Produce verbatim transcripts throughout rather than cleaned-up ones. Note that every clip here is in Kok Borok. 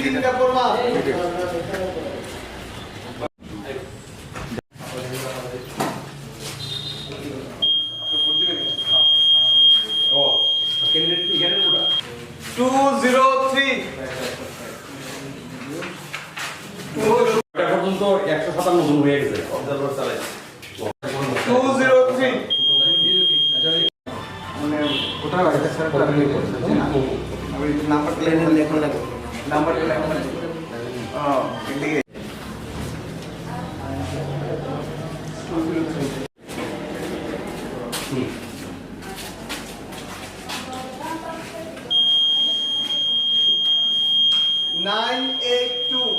Two zero three. এটা পর্যন্ত একশো সাতান্ন জন হয়ে গেছে। Two zero three. মানে, কোথায় লাগে? স্যার, আমি নাম্বার প্লেট এখন লাগে। নাম্বার প্লেট এখন লাগে। ও, এদিকে। Two zero three. Nine eight two.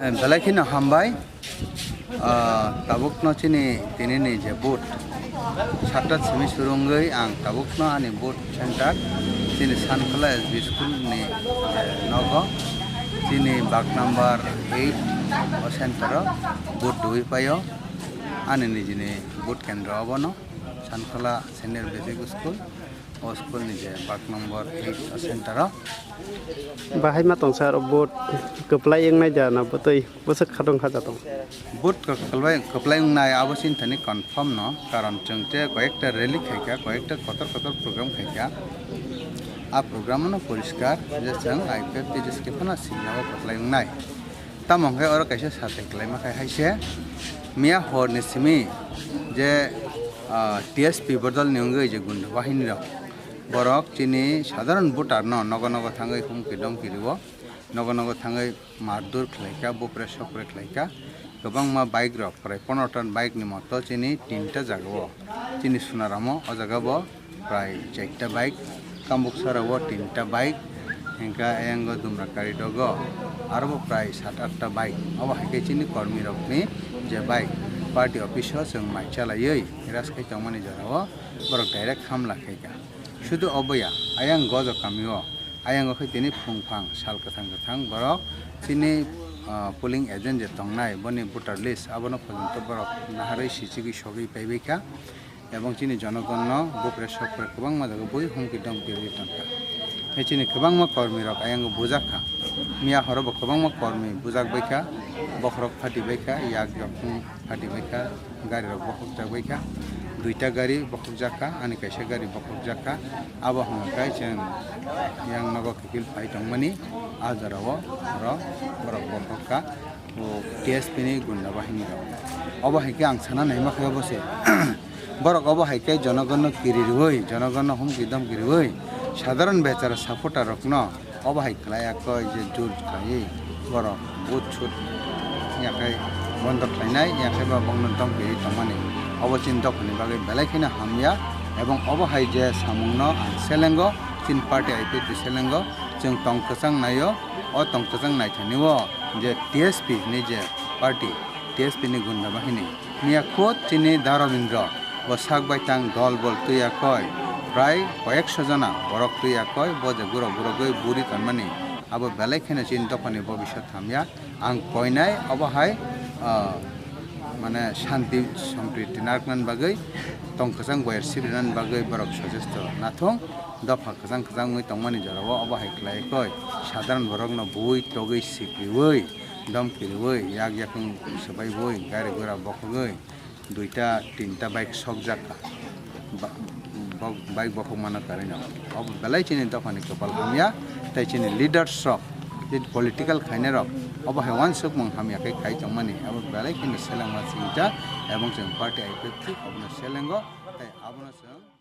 Eh, belai kheno hambai. Ah, tabukno chini tinini je vote, satta simi surungwi ang tabukno ani vote center chini Sankhola S B school ni, eh, nogo, chini bag number eight o center o vote dui paio. Ani nijini vote kendro obono, Sankhola Senior Basic School, o school ni je bag number eight o center o. Bahai ma tong sir, vote kwplai wngnai da na bwtwi bwswk khatong khaja tong? Vote kwplai, kwplai wngnai abo chini thani confirm no, karon chwng te koyekta rally khaikha, koyekta kotor kotor program khaikha. A program no poriskar je chwng I P F T T S K phano singna o kwplai wngnai. Tamo hwnkhe oro kaisa satai kwlaima khai hai se, miya hor ni simi je, ah, T S P bodol ni wngwi je gunda bahini rok, borok chini sadharon voter no nogo nogo thangwi humki domki rwo, nogo nogo thangwi mardur khlaikha, bupre sopre khlaikha, kwbangma bike rok prai ponotan bike ni moto chini tinta jaga o, chini Sunaramo o jaga bo prai chaita bike, Kambuksarao tinta bike, hingkha ayango Dumrakari dogo arobo prai sat atta bike. Obo hai khe chini kormi rokni je bike, party office o chwng mai chalaiwi ras khai tongmani jorao borok direct hamla khaikha. Sudu oboya, ayang Gojo kamio, ayango khe tini phung phang sal kwthang kwthang borok chini, ah, polling agent je tongnai boni voter list abono porjonto borok naharwi sichigwi sogwi paibaikha. Ebong chini jonogonno bupre sopre kwbangma jaga bui humki domki rwi tongkha. Hai chini kwbangma kormi rok ayang bujak kha. Miya horo bo kwbangma kormi bujak bai kha, bokhorok phati bai kha, yak yakung phati bai kha, gari rok bokhok jak bai kha, duita gari bokhok jak kha, ani kaisa gari bokhok jak kha. Abo hwnka khe chwng yang nogo kiphil phai tongmani, ah jorao oro borok bokhok kha. O T S P ni gunda bahini rok. Obo hai khe ang sana naima khe obo se. Borok obo hai khe jonogonno kiri rwui, jonogonno humki domki rwui, sadharon bechara supporter rokno obo hai khlai ya koi je jur khlaiwi borok vote sut ya khai bondo khlainai, ya khai ba bongno domki rwi tongmani. Obo chini dophani bagwi belai kheno hamya, ebong obo hai je samungno ang selengo, chini party I P F T selengo, chwng tong kwchang naio, o tong kwchang naithani o je T S P ni je party, T S P ni gunda bahini. Miya khud chini Da Robindra bo sak bai tang dol bol twi ya koi. Prai koyekso jona borok twi ya koi, bo je gurok gurogwi buri tonmani. Abo belai kheno chini dophani bobiswt hamya. Ang koinai obo hai, ah, mane shanti sompriti narwknani bagwi, tong kwchang boyar sibrinani bagwi borok sojesto nathung. Dopha kwchang kwchang wngwi tongmani jorao obo hai khlai koi. Sadharan borokno bui togwi sikriwi, domkiriwi, yak yakung swbaiwi, gari gura bokhogwi, duita tinta bike sokjak kha. Ba-, bok-, bike bokhok mano karino. Obo belai chini dophani kwpal hamya, tei chini leaders rok, lead political khainai rok, obo hai uansukmung hamya khe khai tongmani. Abo belai chini selengma singcha, ebong chwng party I P F T obono selengo, tei abono chwng